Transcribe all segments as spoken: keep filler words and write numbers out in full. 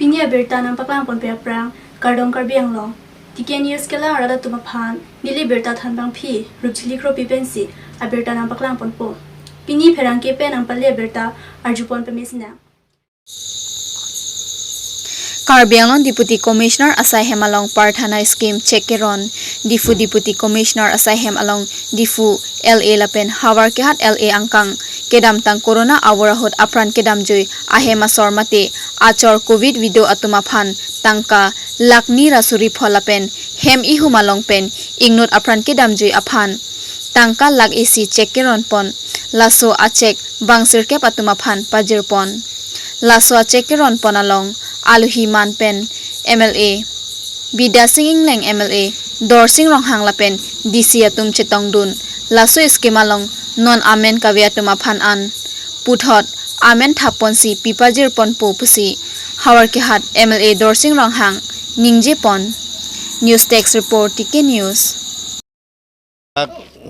Pini abirta nangpaklangponpe aphrang, kardom Karbi Anglong. T K News kelang arat atum aphan, neli birta thanbangpi, Rupjili Kropi pensi, abirta nangpaklangponpo. Pini pherangke pen nangpale abirta, arjupon pemesnang. Karbi Anglong Deputy Commissioner asai hem along Prarthana Scheme check keron, Diphu Deputy Commissioner asai hem along Diphu L A lapen Howraghat L A angkang kedamtang Corona avur ahut apran kedamjui ahem asor mate achor Covid vedo atum aphan tangka lakh ni ra suri pho lapen hem ihum along pen ingnut apran kedamjui aphan tangka lakh isi check keronpon, laso a check bang sirkep atum aphan pajirpon. Laso a check keronpon along aluhi man pen M L A Bidya Sing Engleng, M L A Dorsing Ronghang lapen D C atum chetongdun. Laso scheme along non amen kave atum aphan an puthot amen thapponsi pipajirponpo pusi Howraghat M L A Dorsing Ronghang ningjepon. News Desk Report, T K News.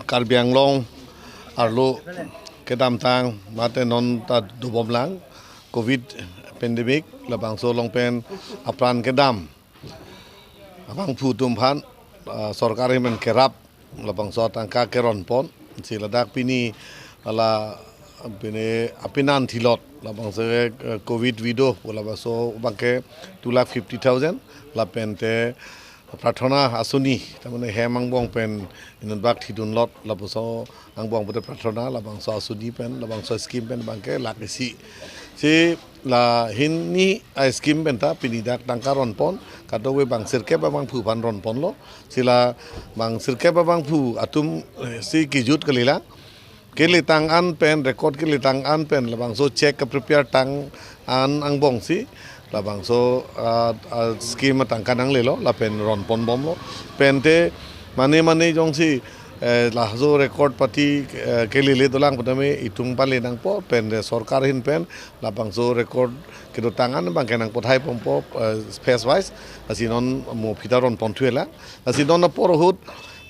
Karbi Anglong arlo kedamtang mate non ta dobomlang Covid pandemic, labangso along pen apran kedam abangphu atum aphan, ah, sorkar hem pen kerap labangso tangka keronpon, si ladak pini ala pini apinan thilot labangso, eh, Covid vedo, labangso abangke two lakh fifty thousand, lapente Prarthana asoni, tamane hem angbong pen inutbak thidunlot, labangso angbong pute Prarthana, labangso asoni pen, labangso scheme pen abangke lakh isi. Si la hini a scheme pen ta pini dak tangka ronpon, kadokave bang sirkep abangphu aphan ronponlo. Si la bang sirkep abangphu atum, eh, si kejut kalilang. Keletang an pen, record keletang an pen, labangso check ke-prepare tang an angbongsi, labangso, ah, ah, scheme atangka nanglelo, lapen ronponbomlo. Pente mane mane jongsi, eh, laso record pati, eh, kelele dolang putame itum pale nangpo, pente sorkar ahin pen labangso record kedotang an abangke nangpathai ponpo, eh, phase wise, lasi non mo aphi ta ronpon thuela. Lasi non apor ahut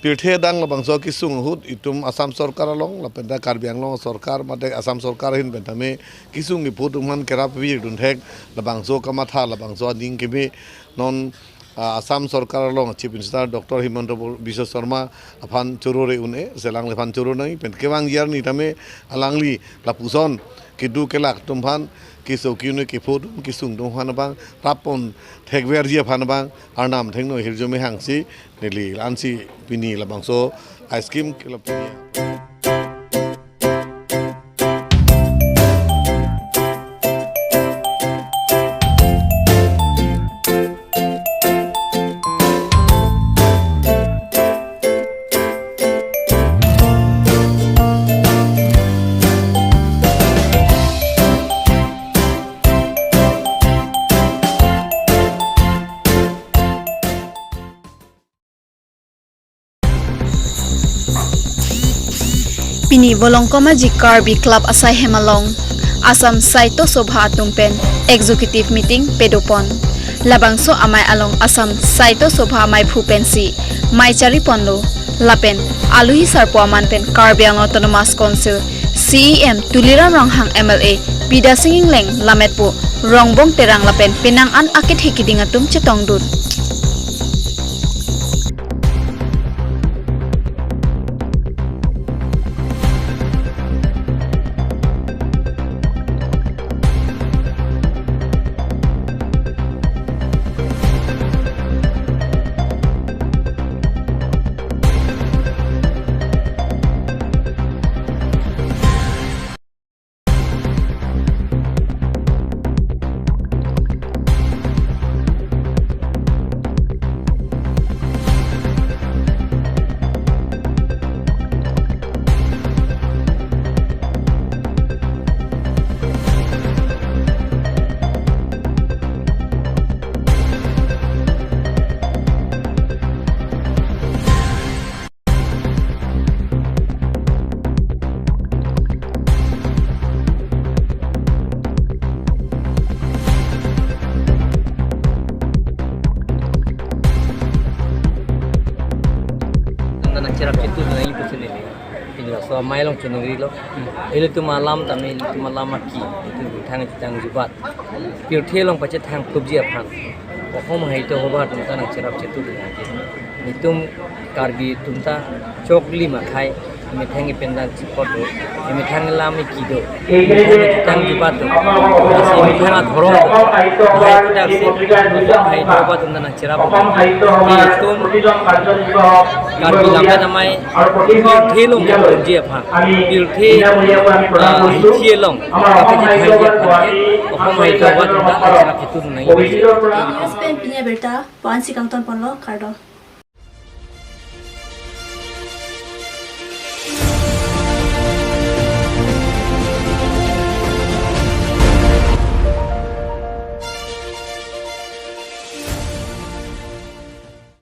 pirthe adang labangso kesung ahut itum Assam sorkar along, lapenta Karbi Anglong sorkar, mate Assam sorkar ahin pen tame kesung kepho atum aphan kerap virdun thek, labangso kamatha, labangso aning keme non, ah, Assam sorkar along Chief Minister Doctor Himanta Biswa Sarma aphan choro re un-e, si alangliphan choro nangji pen kevang arni tame alangli lapuson kedo kelak atum aphan, keso ke-un-e kepho atum, kesung atum aphan abang rappon thekverji aphan abang Arnam thengno hirjume hangsi neli la-ansi pini labangso a scheme kelap pini. Pini Volongkom Aji Karbi Club asai hem along Assam Sahitya Sabha atum pen executive meeting padopon. Labangso amei along Assam Sahitya Sabha ameiphu pensi mei chariponlo. Lapen aluhi sarpo aman pen Karbi Anglong Autonomous Council C E M Tuliram Ronghang, M L A Bidya Sing Engleng, Lammetpo Rongbong Terang lapen penang an akethe keding atum chetongdun. Nang cherap chetu na ipu sini ni. Ini Laso amei along choningri lo. Ilitum alam tame ilitum alam aki, ilitum thang chetang jubat. Pirthe along pachethang thupji aphan, Okhom Sahitya Sabha atum ta nangcherap chetu nangji. Ilitum Karbi atum ta choklim akhei, emethang ependang chipot do, emethang lam eki do, emethang chetang jubat do. Lasi emethang adhorom do. Lahai aputhak si Okhom Sahitya Sabha atum ta nangcherap. Ilitum Karbi lammet amei pirthe along choningri aphan, pirthe, ah, hithi along kapachethangji aphan ke Okhom Sahitya Sabha atum ta nangcherap chetu nangji. News pen pini abirta puan si kangton ponlo, kardom.